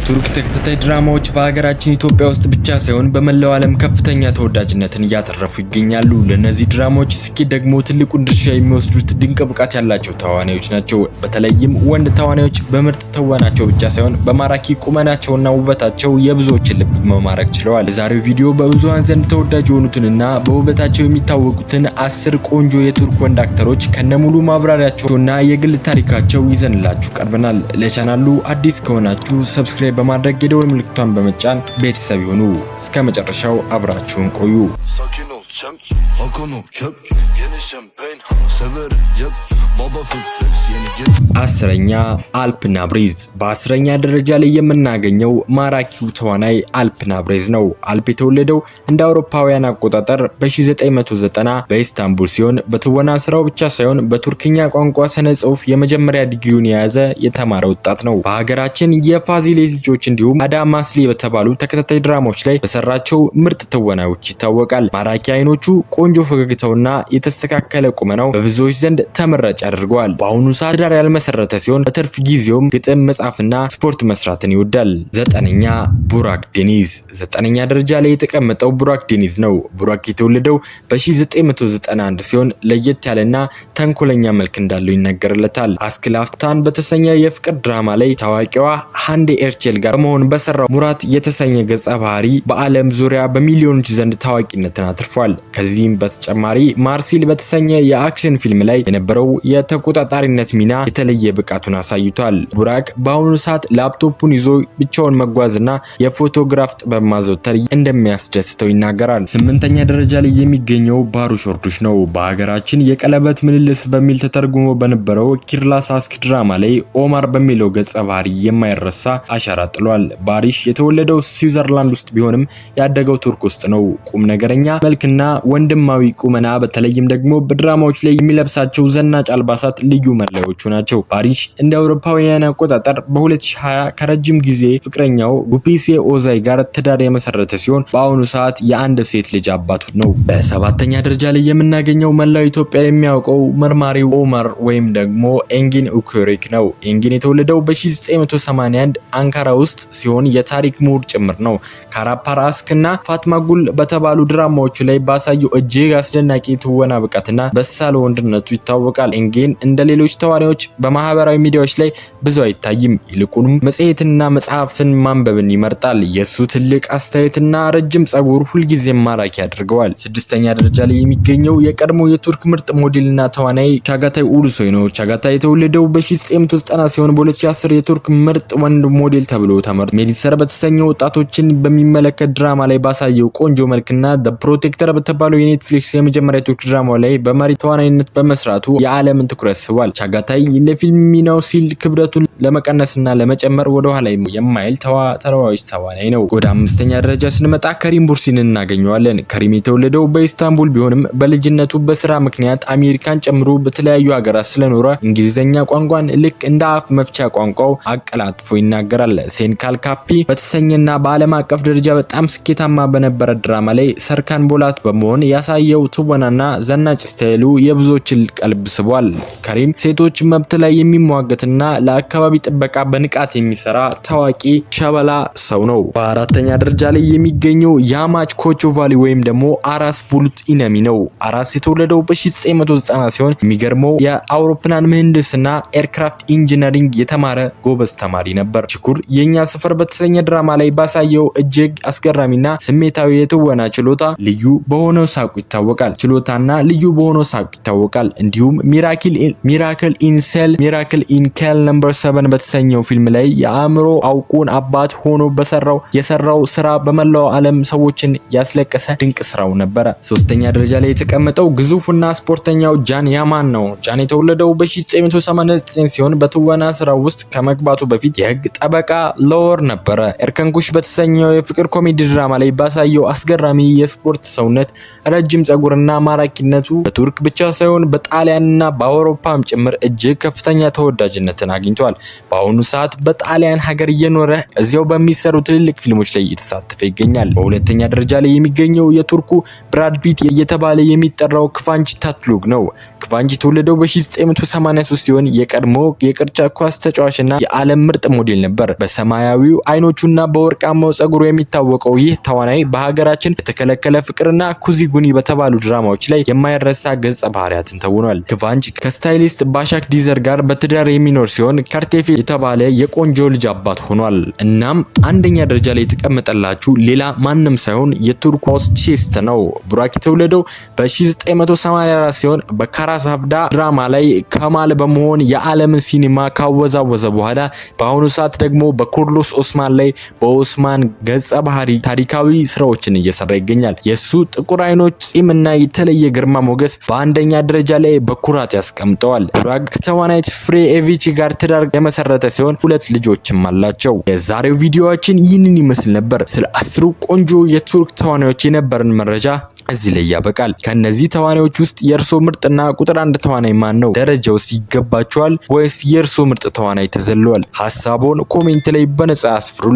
የቱርክ ተከታታይ ድራማዎች በሀገራችን ኢትዮጵያ ውስጥ ብቻ ሳይሆን በመላው ዓለም ከፍተኛ ተወዳጅነትን እያተረፉ ይገኛሉ። ለእነዚህ ድራማዎች ስኬት ደግሞ ትልቁን ድርሻ የሚወስዱት ድንቅ ብቃት ያላቸው ተዋናዮች ናቸው። በተለይም ወንድ ተዋናዮች በምርጥ ትወናቸው ብቻ ሳይሆን በማራኪ ቁመናቸውና ውበታቸው የብዙዎችን ልብ መማረክ ችለዋል። በዛሬው ቪዲዮ በብዙሃን ዘንድ ተወዳጅ የሆኑትንና በውበታቸው የሚታወቁትን 10 ቆንጆ የቱርክ ወንድ አክተሮች ከነሙሉ ማብራሪያቸውና የግል ታሪካቸው ይዘንላችሁ ቀርበናል። ለቻናሉ አዲስ ከሆናችሁ subscribe በማድረግ የደወል ምልክቷን በመጫን ቤተሰብ ይሁኑ። እስከ መጨረሻው አብራችሁን ቆዩ። Sakin ol champ, Hakan ol kep. Yeni champagne, severim yep. Baba full flex, yeni get. 10ኛ አልፕ ናብሬዝ። በ10ኛ ደረጃ ላይ የምናገኘው ማራኪው ተዋናይ አልፕ ናብሬዝ ነው። አልፕ የተወለደው እንደ አውሮፓውያን አቆጣጠር በ1990 በኢስታንቡል ሲሆን በትወና ስራው ብቻ ሳይሆን በቱርክኛ ቋንቋ ስነ ጽሁፍ የመጀመሪያ ዲግሪውን የያዘ የተማረ ወጣት ነው። በሀገራችን የፋዚሌት ልጆች እንዲሁም አዳም አስሊ በተባሉ ተከታታይ ድራማዎች ላይ በሰራቸው ምርጥ ትወናዎች ይታወቃል። ማራኪ አይኖቹ፣ ቆንጆ ፈገግታውና የተስተካከለ ቁመናው በብዙዎች ዘንድ ተመራጭ ያደርገዋል። በአሁኑ ሰዓት ትዳር ያልመሰረተ ሲሆን በትርፍ ጊዜውም ግጥም መጻፍና ስፖርት መስራትን ይወዳል። 9ኛ ቡራክ ዴኒዝ። 9ኛ ደረጃ ላይ የተቀመጠው ቡራክ ዴኒዝ ነው። ቡራክ የተወለደው በ1991 ሲሆን ለየት ያለና ተንኮለኛ መልክ እንዳለው ይነገርለታል። አስክላፍታን በተሰኘ የፍቅር ድራማ ላይ ታዋቂዋ ሃንዴ ኤርቼል ጋር በመሆን በሰራው ሙራት የተሰኘ ገጸ ባህሪ በዓለም ዙሪያ በሚሊዮኖች ዘንድ ታዋቂነትን አትርፏል። ከዚህም በተጨማሪ ማርሲል በተሰኘ የ action ፊልም ላይ የነበረው የተቆጣጣሪነት ሚና የተለየ ብቃቱን አሳይቷል። ቡራክ በአሁኑ ሰዓት ላፕቶፑን ይዞ ብቻውን መጓዝና የፎቶግራፍ ጥበብ ማዘውተር እንደሚያስደስተው ይናገራል። 8ኛ ደረጃ ላይ የሚገኘው ባሩሽ ኦርዱች ነው። በሀገራችን የቀለበት ምልልስ በሚል ተተርጉሞ በነበረው ኪርላስ አስክ ድራማ ላይ ኦማር በሚለው ገጸ ባህሪ የማይረሳ አሻራ ጥሏል። ባሪሽ የተወለደው ስዊዘርላንድ ውስጥ ቢሆንም ያደገው ቱርክ ውስጥ ነው። ቁም ነገረኛ መልክና ወንድማዊ ቁመና በተለይም ደግሞ በድራማዎች ላይ የሚለብሳቸው ዘናጭ አልባሳት ልዩ መለያዎቹ ናቸው። ባሪሽ እንደ አውሮፓውያን አቆጣጠር በ2020 ከረጅም ጊዜ ፍቅረኛው ጉፒሴ ኦዛይ ጋር ትዳር የመሰረተ ሲሆን በአሁኑ ሰዓት የአንድ ሴት ልጅ አባቱ ነው። በ7ኛ ደረጃ ላይ የምናገኘው መላው ኢትዮጵያ የሚያውቀው መርማሪው ኦመር ወይም ደግሞ ኤንጊን ኡኩሪክ ነው። ኤንጊን የተወለደው በ1981 አንካራ ውስጥ ሲሆን የታሪክ ምሁር ጭምር ነው። ካራፓራስክ እና ፋትማጉል በተባሉ ድራማዎቹ ላይ ባሳየው እጅግ አስደናቂ ትወና ብቃትና በሳል ወንድነቱ ይታወቃል። ኤንጊን እንደ ሌሎች ተዋናዮች በማህበራዊ ሚዲያዎች ላይ ብዙ አይታይም። ይልቁንም መጽሔትና መጽሐፍን ማንበብን ይመርጣል። የሱ ትልቅ አስተያየትና ረጅም ጸጉር ሁልጊዜም ማራኪ ያደርገዋል። 6ኛ ደረጃ ላይ የሚገኘው የቀድሞ የቱርክ ምርጥ ሞዴልና ተዋናይ ቻጋታይ ኡሉሶይ ነው። ቻጋታይ የተወለደው በ1990 ሲሆን በ2010 የቱርክ ምርጥ ወንድ ሞዴል ተብሎ ተመርጧል። ሜዲሰር በተሰኘው ወጣቶችን በሚመለከት ድራማ ላይ ባሳየው ቆንጆ መልክና The Protector በተባለው የኔትፍሊክስ የመጀመሪያ የቱርክ ድራማ ላይ በመሪ ተዋናይነት በመስራቱ የዓለምን ትኩረት ስቧል። ቻጋታይ ለፊልም ሚናው ሲል ክብደቱን ለመቀነስና ለመጨመር ወደ ኋላ የማይል ተለዋዋጭ ተዋናይ ነው። ወደ 5ኛ ደረጃ ስንመጣ ከሪም ቡርሲን እናገኘዋለን። ከሪም የተወለደው በኢስታንቡል ቢሆንም በልጅነቱ በስራ ምክንያት አሜሪካን ጨምሮ በተለያዩ ሀገራት ስለኖረ እንግሊዘኛ ቋንቋን ልክ እንደ አፍ መፍቻ ቋንቋው አቀላጥፎ ይናገራል። ሴንካል ካፒ በተሰኘና በዓለም አቀፍ ደረጃ በጣም ስኬታማ በነበረ ድራማ ላይ ሰርካን ቦላት በመሆን ያሳየው ትወናና ዘናጭ style ኡ የብዙዎችን ቀልብ ስቧል። ከሪም ሴቶች መብት ላይ የሚሟገትና ለአካባቢ ጥበቃ በንቃት የሚሰራ ታዋቂ ሸበላ ሰው ነው። በ4ኛ ደረጃ ላይ የሚገኘው ያማች ኮቾቫሊ ወይም ደግሞ አራስ ቡሉት ኢነሚ ነው። አራስ የተወለደው በ1990 ሲሆን የሚገርመው የአውሮፕላን ምህንድስና aircraft engineering የተማረ ጎበዝ ተማሪ ነበር። ሽኩር የኛ ሰፈር በተሰኘ ድራማ ላይ ባሳየው እጅግ አስገራሚና ስሜታዊ የትወና ችሎታ ልዩ በሆነው ሳቁ ይታወቃል። ችሎታና ልዩ በሆነው ሳቁ ይታወቃል። እንዲሁም Miracle in Cell Miracle in Cell Number 7 በተሰኘው ፊልም ላይ የአእምሮ አውቁን አባት ሆኖ በሰራው የሰራው ስራ በመላው ዓለም ሰዎችን ያስለቀሰ ድንቅ ስራው ነበረ። 3ኛ ደረጃ ላይ የተቀመጠው ግዙፍና ስፖርተኛው ጃን ያማን ነው። ጃን የተወለደው በ1989 ሲሆን በትወና ስራው ውስጥ ከመግባቱ በፊት የህግ ጠበቃ lawyer ነበረ። ኤርከንኩሽ በተሰኘው የፍቅር ኮሜዲ ድራማ ላይ ባሳየው አስገራሚ የስፖርት ሰውነት፣ ረጅም ጸጉርና ማራኪነቱ በቱርክ ብቻ ሳይሆን በጣሊያንና በአውሮፓም ጭምር እጅግ ከፍተኛ ተወዳጅነትን አግኝቷል። በአሁኑ ሰዓት በጣሊያን ሀገር እየኖረ እዚያው በሚሰሩ ትልልቅ ፊልሞች ላይ እየተሳተፈ ይገኛል። በሁለተኛ ደረጃ ላይ የሚገኘው የቱርኩ ብራድ ፒት እየተባለ የሚጠራው ክቫንች ታትሉግ ነው። ክቫንች የተወለደው በ1983 ሲሆን የቀድሞ የቅርጫት ኳስ ተጫዋችና የዓለም ምርጥ ሞዴል ነበር። በሰማያዊው አይኖቹና በወርቃማው ጸጉሩ የሚታወቀው ይህ ተዋናይ በሀገራችን የተከለከለ ፍቅርና ኩዚጉኒ በተባሉ ድራማዎች ላይ የማይረሳ ገጸ ባህሪያትን ተውኗል። ክቫንች ከ stylist ባሻክ ዲዘር ጋር በትዳር የሚኖር ሲሆን ከርቴፌ የተባለ የቆንጆ ልጅ አባት ሆኗል። እናም አንደኛ ደረጃ ላይ የተቀመጠላችሁ ሌላ ማንም ሳይሆን የቱርኩ ቼስት ነው። ቡራክ የተወለደው በ1984 ሲሆን በካራሳቭዳ ድራማ ላይ ከማል በመሆን የዓለምን ሲኒማ ካወዛወዘ በኋላ በአሁኑ ሰዓት ደግሞ በኩርሉሽ ኦስማን ላይ በኦስማን ገጸ ባህሪ ታሪካዊ ስራዎችን እየሰራ ይገኛል። የሱ ጥቁር አይኖች፣ ጺምና የተለየ ግርማ ሞገስ በአንደኛ ደረጃ ላይ በኩራት ያስቀምጠዋል። ቡራክ ከተዋናይት ፍሬ ኤቪቺ ጋር ትዳር የመሰረተ ሲሆን ሁለት ልጆችም አላቸው። የዛሬው ቪዲዮአችን ይህንን ይመስል ነበር። ስለ 10ሩ ቆንጆ የቱርክ ተዋናዮች የነበረን መረጃ እዚህ ላይ ያበቃል። ከነዚህ ተዋናዮች ውስጥ የእርሶ ምርጥና ቁጥር አንድ ተዋናይ ማን ነው? ደረጃውስ ይገባቸዋል ወይስ የእርሶ ምርጥ ተዋናይ ተዘሏል? ሀሳቦን comment ላይ በነጻ ያስፍሩልን።